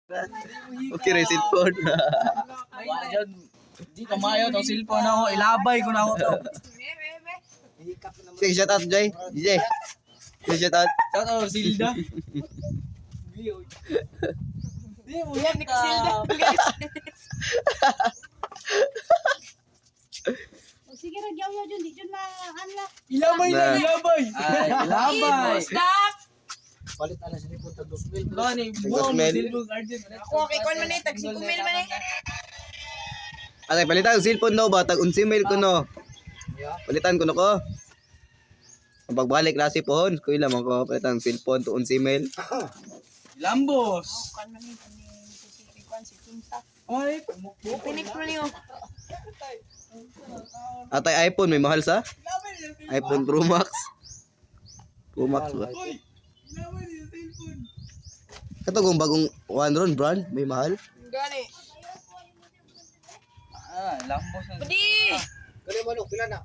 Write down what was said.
Okay, rin cellphone. Wala dyan. Di ka mayo tong cellphone ako. Ilabay ko na ako to. Sige, shout out, Jay. Jay. Sige, shout out. Shout out Silda. Di mo yan ni Silda. O, sige ra gyaw dyan, di dyan maanla. Ilabay na, Na. ilabay. Ay, ilabay. Stop! Palit na lang sa likod tag 2,000. Gani, Tag buong 2,000. cellphone guardian. Ako kay kon man eh, tag 5,000 man eh. Atay, palitan ang cellphone daw ba? Tag 11 mil ko no. Palitan ko no ko. Ang pagbalik na si Pohon, kuya lamang ko palitan ang cellphone to 11 mil. Lambos. Kon man eh, kani si kon si Kinta. Ay, Phoenix man niyo. Atay iPhone may mahal sa? iPhone Pro Max. Pro Max ba? Kato kung bagong one ron brand may mahal. Gani. Ah, lambos na. Padi! Kani man pila na.